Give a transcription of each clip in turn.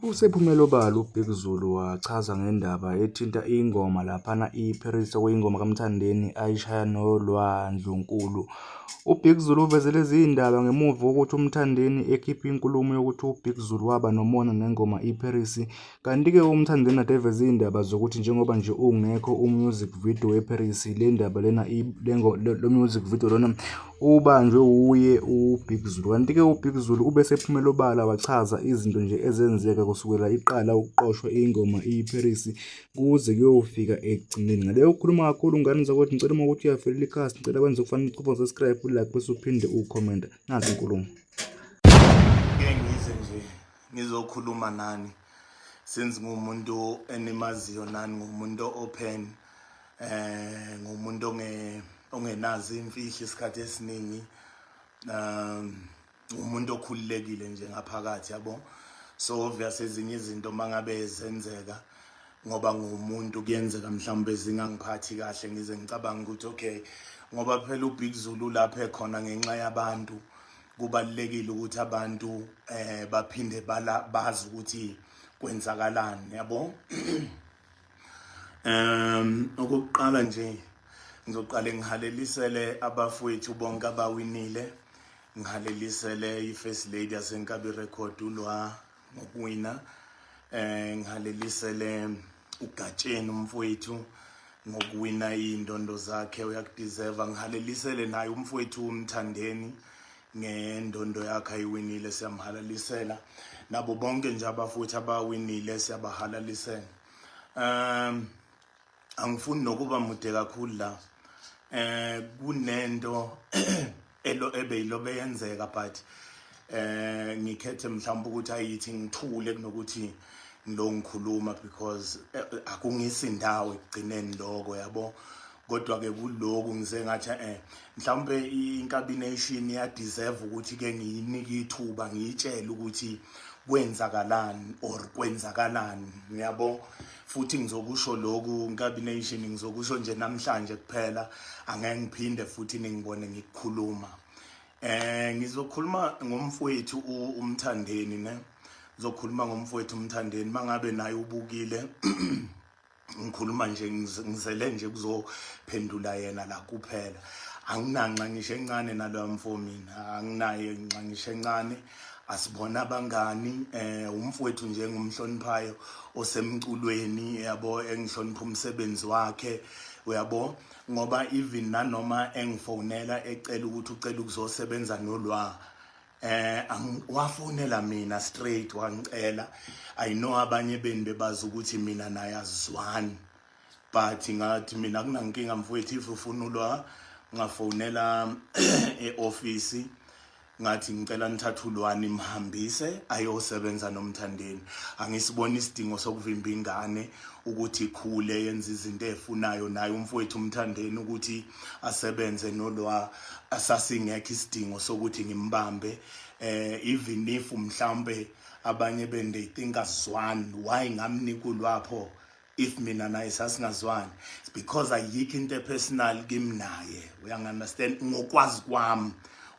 Usephumele obala uBig Zulu wachaza ngendaba ethinta ingoma laphana iParis okuyingoma kaMthandeni ayishaya noLwa Ndlunkulu. UBig Zulu uveze lezi zindaba ngemuva kokuthi uMthandeni ekhiphe inkulumo yokuthi uBig Zulu waba nomona nengoma iParis. Kanti-ke uMthandeni kade eveze izindaba zokuthi njengoba nje ungekho u-music video weParis, le ndaba lena lo music video lona ubanjwe wuye uBig Zulu. Kanti-ke uBig Zulu ube sephumela obala wachaza izinto nje ezenzeka kusukela iqala ukuqoshwa ingoma iParis kuze kuyofika ekugcineni. Ngale ukukhuluma kakhulu ngane zakwethu, ngicela uma ukuthi uyafelela ikhasi, ngicela kwenze kufanele uchofa subscribe, ulike bese uphinde ucomment. Nansi inkulumo. Ke ngize nje ngizokhuluma nani since ngumuntu enimaziyo nani ngumuntu open ngumuntu ongenazo imfihlo isikhathi esiningi, umuntu okhululekile nje ngaphakathi, yabo. So obvious ezinye izinto mangabe zenzeka ngoba ngumuntu kuyenzeka mhlawumbe zingangiphathi kahle, ngize ngicabanga ukuthi okay, ngoba phela uBig Zulu lapha ekhona ngenxa yabantu, kubalulekile ukuthi abantu baphinde bala bazi ukuthi kwenzakalani, yabo. Okokuqala nje ngizoqale ngihalelisele abafowethu bonke abawinile, ngihalelisele i-First Lady yaseNkabi Record uLwa ngokuwina, ngihalelisele uGatsheni umfowethu ngokuwina iy'ndondo zakhe, uyakudeserve. Ngihalelisele naye umfowethu uMthandeni ngendondo yakhe ayiwinile, siyamhalalisela. Nabo bonke nje abafowethu abawinile siyabahalalisela. Angifuni nokuba mude kakhulu la, kunento elo ebeyilobe yenzeka, but ngikhethe mhlawumbe ukuthi ayithi ngithule kunokuthi ngilo ngikhuluma because akungisi indawo ekugcineni lokho, yabo. Kodwa ke kuloku ngize ngathi mhlawumbe iNkabi Nation ya deserve ukuthi ke ngiyinike ithuba, ngiyitshele ukuthi kwenzakalani or kwenzakalani, ngiyabo. Futhi ngizokusho lokhu, Nkabi Nation, ngizokusho nje namhlanje kuphela, angeke ngiphinde futhi ningibone ngikukhuluma. Ngizokhuluma ngomfowethu uMthandeni, ne ngizokhuluma ngomfowethu uMthandeni mangabe naye ubukile. Ngikhuluma nje ngizele nje kuzophendula yena la kuphela. Anginanxa ngisho encane naloya mfo, mina anginaye nxa ngisho encane, asibona abangani. Umfowethu nje engumhloniphayo osemculweni, yabo, engihlonipha umsebenzi wakhe, uyabo, ngoba even nanoma engifonela ecela ukuthi ucela ukuzosebenza noLwa, wafonela mina straight wangicela. I know abanye beni bebazi ukuthi mina naye azizwani, but ngathi mina akunankinga mfowethu, if ufuna uLwa ngafonela e-office ngathi ngicela nithathe uLwani mhambise ayosebenza noMthandeni. Angisibona isidingo sokuvimba ingane ukuthi ikhule yenze izinto ezifunayo, naye umfowethu uMthandeni ukuthi asebenze noLwa, asasingekho isidingo sokuthi ngimbambe. Even if mhlambe abanye bende they think asizwani, why ngamnika uLwapho if mina naye sasingazwani? It's because ayikho into epersonal kimi naye, uyangi-understand? Ngokwazi kwami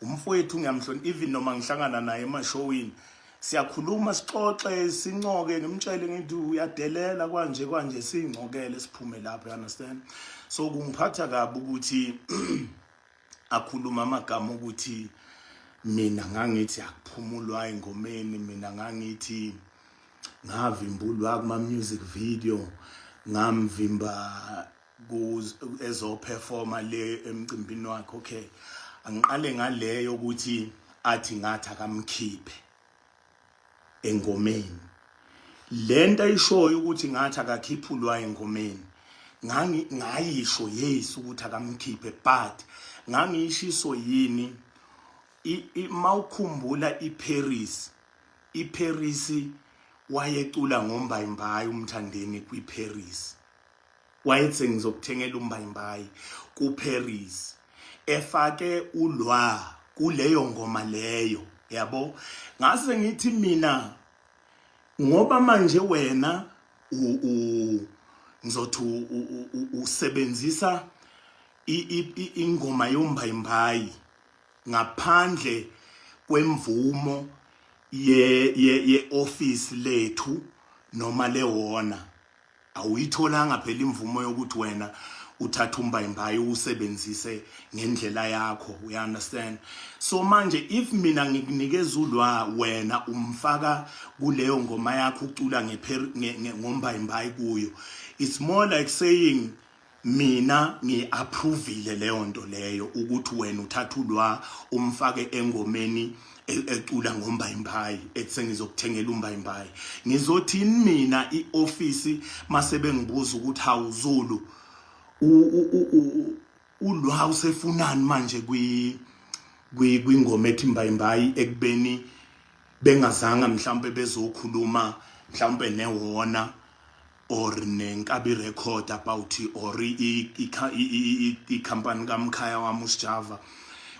umfowethu ngiyamhlonipha, even noma ngihlangana naye emashowini siyakhuluma, sixoxe, sincoke, ngimtshele ngithi uyadelela kwanje kwanje, siyincokele siphume lapho, you understand? So kungiphatha kabi ukuthi akhuluma amagama ukuthi mina ngangithi akuphumulwa engomeni, mina ngangithi ngavimbulwa kuma music video, ngamvimba ezoperforma le emcimbini wakhe. Okay, angiqale ngaleyo ukuthi athi ngathi akamkhiphe engomeni. Lento ayishoyo ukuthi ngathi akakhiphulwa engomeni, ngangi ngayisho yes ukuthi akamkhiphe, but ngangiyishiso yini? Mawukhumbula iParis, iParis wayecula ngombayimbayi uMthandeni kwiParis, wayethi ngizokuthengela umbayimbayi kuParis, efake uLwa kuleyo ngoma leyo, yabo. Ngase ngithi mina ngoba manje wena ngizothi usebenzisa ingoma yombayimbayi ngaphandle kwemvumo. ye ye ye office lethu noma lewona. Awuyitholanga phela imvumo yokuthi wena uthatha umbayimbayi uwusebenzise ngendlela yakho, you understand? So manje if mina ngikunikeza ulwa, wena umfaka kuleyo ngoma yakho, ucula ngombayimbayi kuyo, it's more like saying mina ngi-approvile leyo nto leyo, ukuthi wena uthatha ulwa umfake engomeni ecula ngombayimbayi, ethi "Sengizokuthengela umbayimbayi." Ngizothini mina i-ofisi mase bengibuza ukuthi, "Hawuzulu, ulwa usefunani manje kwi kwingoma ethi mbayimbayi?" Ekubeni bengazanga mhlawumbe bezokhuluma mhlawumbe newona or nenkabi record about or i-company kamkhaya wami uSjava.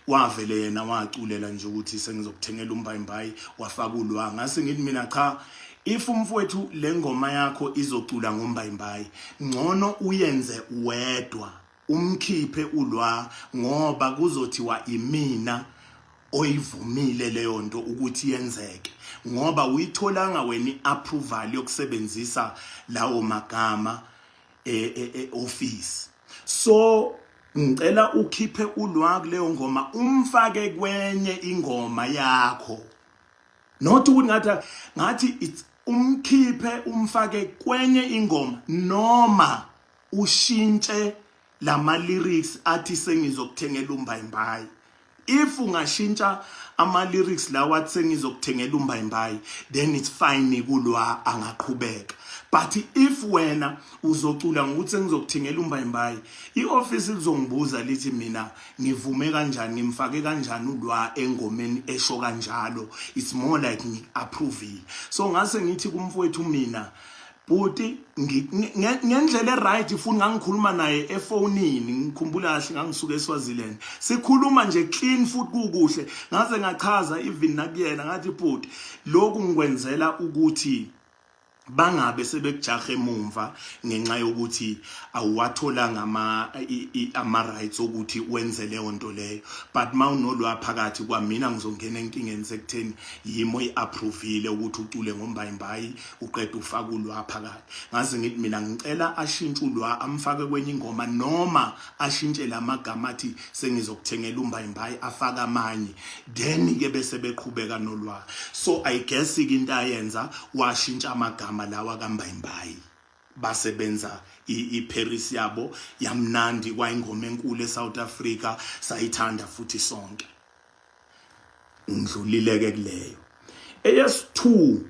Wavele yena waculela nje ukuthi "Sengizokuthengela umbayimbayi", wafaka ulwa. Ngase ngithi mina, cha, if umfowethu le ngoma yakho izocula ngombayimbayi, ngcono uyenze wedwa, umkhiphe ulwa, ngoba kuzothiwa imina oyivumile leyo nto ukuthi yenzeke, ngoba uyitholanga wena i-approval yokusebenzisa lawo magama e-office. So ngicela ukhiphe ulwa kuleyo ngoma, umfake kwenye ingoma yakho. Not ukuthi ngathi it's umkhiphe umfake kwenye ingoma noma ushintshe lama lyrics athi "Sengizokuthengela umbayimbayi". If ungashintsha ama lyrics lawa athi "Sengizokuthengela umbayimbayi", then it's fine, kulwa angaqhubeka. But if wena uzocula ngokuthi "Sengizokuthengela umbayimbayi", ioffice lizongibuza lithi mina ngivume kanjani, ngimfake kanjani ulwa engomeni esho kanjalo? It's more like ngi-approvile. So ngase ngithi kumfowethu mina, bhuti, ngendlela e-right futhi ngangikhuluma naye efonini, ngikhumbula kahle, ngangisuka eSwaziland, sikhuluma nje clean futhi kukuhle. Ngaze ngachaza even nakuyena, ngathi, "Bhuti, lokhu ngikwenzela ukuthi bangabe sebekujaha emumva ngenxa yokuthi awuwatholanga ama rights okuthi wenze leyo nto leyo. But mawunolwa phakathi kwamina, ngizongena enkingeni sekutheni yimo i-approvile ukuthi ucule ngombayimbayi, uqeda ufaka ulwa phakathi." Ngaze ngithi mina ngicela ashintshe ulwa, amfake kwenye ingoma, noma ashintshe lamagama athi "Sengizokuthengela umbayimbayi", afake amanye, then ke bese beqhubeka nolwa. So I guess ke into ayenza, washintsha amagama lawa kambayimbayi, basebenza iParis yabo yamnandi, kwayingoma enkulu eSouth Africa, sayithanda futhi sonke. Ngidlulile ke kuleyo. Eyesi2,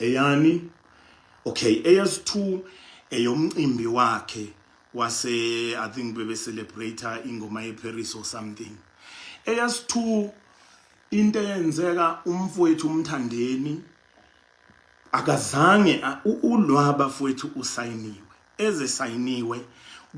eyani? Okay, eyesi2 eyomcimbi wakhe wase, I think bebe celebrate ingoma yeParis or something. Eyesi2, into eyenzeka, umfowethu umthandeni akazange ulwaba fowethu usayiniwe, ezesayiniwe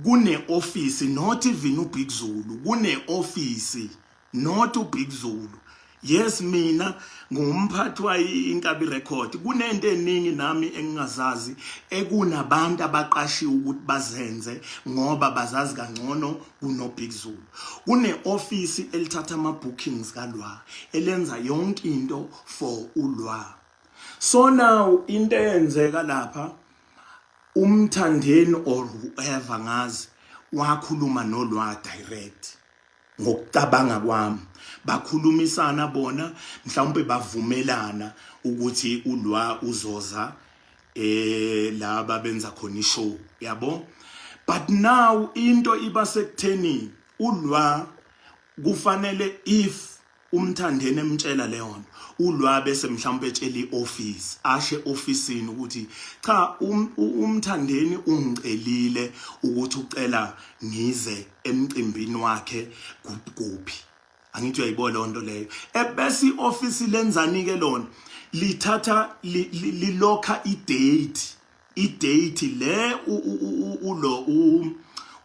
kune office, not even uBig Zulu, kune office, not uBig Zulu. Yes, mina ngumphathi wayi-Inkabi Record, kunento eningi nami engingazazi, ekunabantu abaqashiwe ukuthi bazenze ngoba bazazi kangcono kuno Big Zulu. Kune office elithatha ama bookings kalwa, elenza yonke into for ulwa. So now into eyenzeka lapha, umthandeni or whoever ngazi wakhuluma nolwa direct. Ngokucabanga kwami, bakhulumisana bona, mhlawumbe bavumelana ukuthi ulwa uzoza laba benza khona ishow yabo. But now into iba sekutheni ulwa kufanele, if umthandeni emtshela leyo nto, ulwa bese mhlawumbe etshela ioffice, ashe officeini ukuthi, "Cha, umthandeni ungicelile ukuthi ucela ngize emcimbini wakhe kuphi." Angithi uyayibona leyo nto leyo? Ebese ioffice lenzani ke lona? Lithatha lilokha i-date le ulo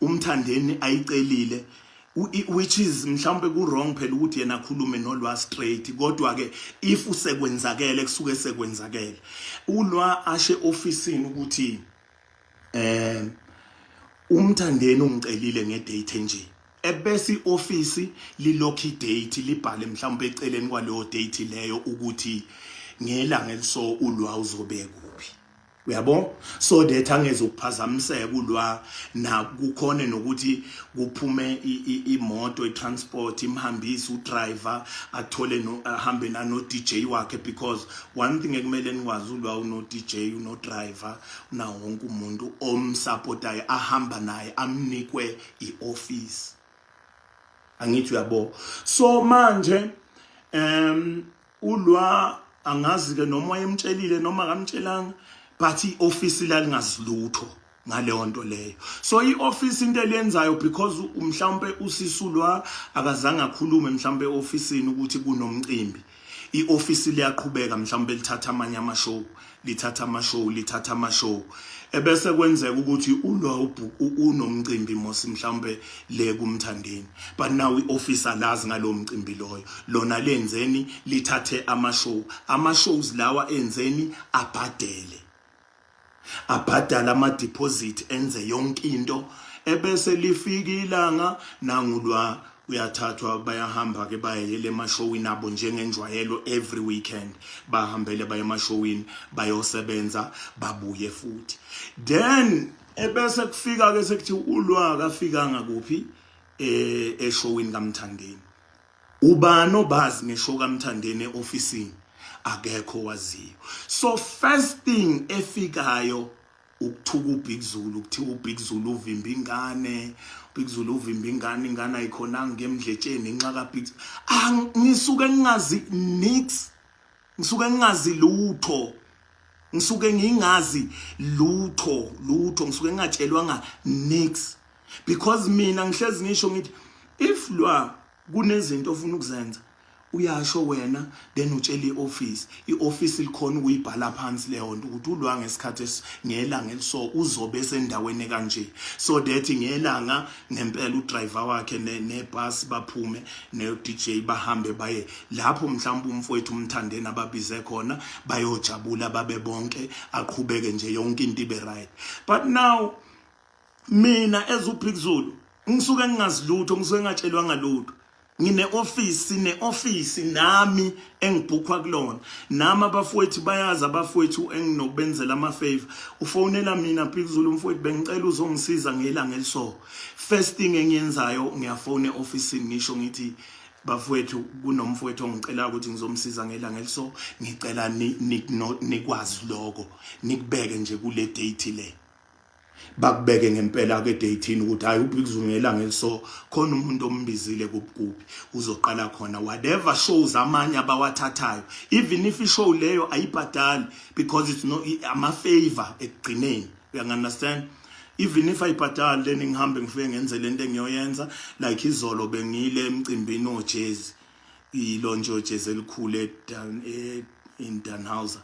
umthandeni ayicelile, which is mhlawumbe ku wrong phela ukuthi yena akhulume nolwa straight. Kodwa ke if usekwenzakele, kusuke sekwenzakele. Ulwa ashe officeini ukuthi umthandeni ungicelile ngedate nje. Ebese iofisi lilokhu idate libhale mhlawumbe eceleni kwaleyo date leyo ukuthi ngelanga eliso ulwa uzobe kuphi. Uyabo? So that angezokuphazamiseka ulwa na kukhona nokuthi kuphume imoto itransport imhambise udriver athole no ahambe nano DJ wakhe because one thing ekumele nikwazi ulwa uno DJ uno driver unawo wonke umuntu omsupportayo ahamba naye amnikwe ioffice. Angithi uyabo. So manje ulwa angazi ke noma wayemtshelile noma akamtshelanga but ioffice lalingazilutho ngaleyo nto leyo. So ioffice into eliyenzayo because mhlawumbe usisulwa akazange akhulume mhlawumbe eofficeini ukuthi kunomcimbi, ioffice liyaqhubeka mhlawumbe lithatha amanye amashow, lithatha amashow, lithatha amashow, ebese kwenzeka ukuthi ulwa unomcimbi mos mhlawumbe le kumthandeni, but now ioffice alazi ngalowo mcimbi loyo. Lona lenzeni? Lithathe amashow, ama-shows lawa enzeni? Abhadele, abhadala ama-deposit, enze yonke into, ebese lifika ilanga nangulwa uyathathwa, bayahamba ke bayele emashowini abo njengenjwayelo. Every weekend bahambele baye emashowini, bayosebenza, babuye futhi. Then ebese kufika ke sekuthi ulwa akafikanga kuphi eshowini kaMthandeni. Ubani obazi ngeshow kaMthandeni eofisini? Akekho waziyo. So first thing efikayo ukuthuka uBig Zulu, kuthiwa uBig Zulu uvimba ingane, uBig Zulu uvimba ingane, ingane ayikhonanga ngemdletsheni inxa kaBig. Ah, ngisuke ngingazi nix, ngisuke ngingazi lutho, ngisuke ngingazi lutho lutho, ngisuke ngingatshelwanga nix because mina ngihlezi ngisho ngithi if lwa kunezinto ofuna ukuzenza uyasho wena, then utshela ioffice, ioffice likhona ukuyibhala phansi leyo nto ukuthi ulwa ngesikhathi ngelanga eliso uzobe esendaweni kanje, so that ngelanga ngempela udriver wakhe nebus baphume ne DJ bahambe baye lapho mhlawumbe umfowethu umthandeni ababize khona, bayojabula babe bonke, aqhubeke nje yonke into ibe right. But now mina as uBig Zulu ngisuke ngingazi lutho, ngisuke ngingatshelwanga lutho. Ngine office, ne office nami engibhukhwa kulona, nami abafowethu bayazi, abafowethu enginokubenzela ama favor. Ufonela mina, "Big Zulu mfowethu, bengicela uzongisiza ngelanga eliso." First thing engiyenzayo ngiyafona eofficeini, ngisho ngithi, "Bafowethu, kunomfowethu ongicela ukuthi ngizomsiza ngelanga eliso, ngicela nikwazi lokho, nikubeke nje kule date le." Bakubeke ngempela ke dateini ukuthi hayi, uBig Zulu ngelanga eliso khona umuntu ombizile kuphi, uzoqala khona whatever shows amanye abawathathayo, even if ishow leyo ayibhadali, because it's no ama favor ekugcineni, you understand? Even if ayibhadali, then ngihambe ngifike ngenze lento engiyoyenza. Like izolo bengile emcimbini ojezi, ilaunch ojezi elikhulu in Danhauser.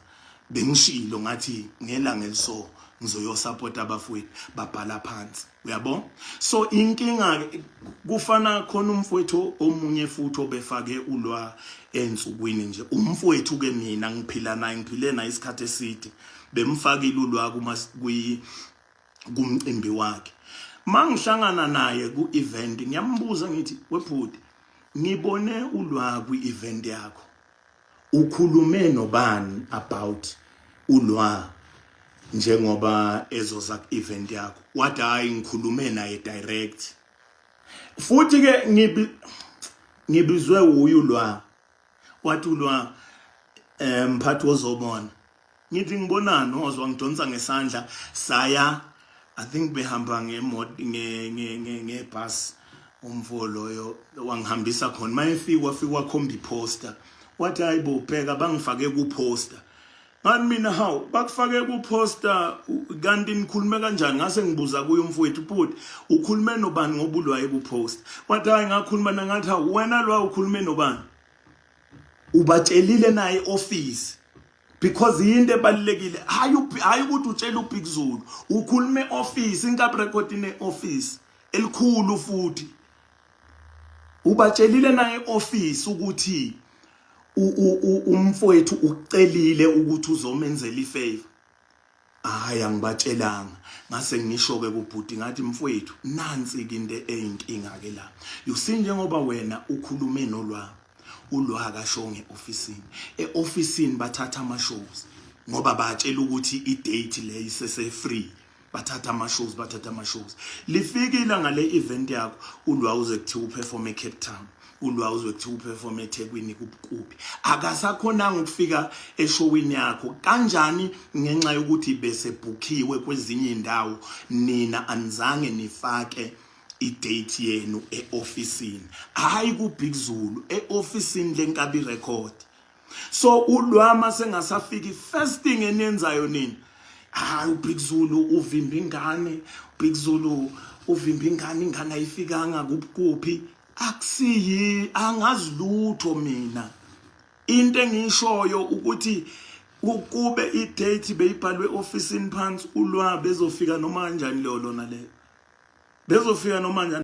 Bengishilo ngathi ngelanga eliso ngizoyosupport abafowethu, babhala phansi, uyabo. So inkinga kufana khona umfowethu omunye futhi obefake ulwa ensukwini nje, umfowethu ke mina ngiphila naye, ngiphile naye isikhathi eside, bemfakile ulwa kuma kwi kumcimbi wakhe. Mangihlangana naye ku event ngiyambuza ngithi, "Webhuti, ngibone ulwa kwi event yakho, ukhulume nobani about ulwa njengoba ezoza ku event yakho?" Wathi, "Hayi, ngikhulume naye direct." Futhi ke ngibizwe uyu lwa, wathi ulwa, "Mphathi, wozobona." Ngithi, "Ngibonani?" Ozwa ngidonsa ngesandla saya, I think behamba ngemoto, ngebus, umfo loyo wangihambisa khona. Mayefika wafika wakhomba iposter, wathi, "Hayibo, bheka, bangifake ku poster." Ngathi mina, "Hawu, bakufake ku poster kanti nikhulume kanjani?" Ngase ngibuza kuye umfowethu, "Bhuti, ukhulume nobani ngoba ulwaye ku poster?" Wathi, "Hayi, ngakhuluma." Ngathi, "Hawu, wena lwa ukhulume nobani? Ubatshelile naye office?" Because yinto ebalulekile, hayi hayi ukuthi utshela uBig Zulu, ukhulume office, iNkabi Record ine office elikhulu futhi. Ubatshelile naye office ukuthi umfowethu ucelile ukuthi uzomenzela ifavor? Hayi, angibatshelanga. Ngase ngisho ke kubhuti, ngathi, "Mfowethu, nansi ke into eyinkinga ke la. You see, njengoba wena ukhulume nolwa, ulwa akashonge eofisini. Eofisini bathatha ama shows ngoba batshela ukuthi i-date le isese free. Bathatha ama shows, bathatha ama shows. Lifika ilanga le event yakho, ulwa uze kuthiwa uperform eCape Town, ulwa uzwe kuthiwa uperform eThekwini, kuphi. Akasakhonanga ukufika eshowini yakho. Kanjani? Ngenxa yokuthi bese bookiwe kwezinye indawo, nina anizange nifake idate yenu eofisini, hayi ku Big Zulu, eofisini leNkabi Record. So ulwama sengasafiki, first thing eniyenzayo nini, hayi, uBig Zulu uvimba ingane, Big Zulu uvimba ingane, ingane ayifikanga kuphi. Akusiyi, angazi lutho mina. Into engishoyo ukuthi ukube idate beyibhalwe officeini phansi, ulwa bezofika noma kanjani. Leyo lona leyo bezofika noma kanjani.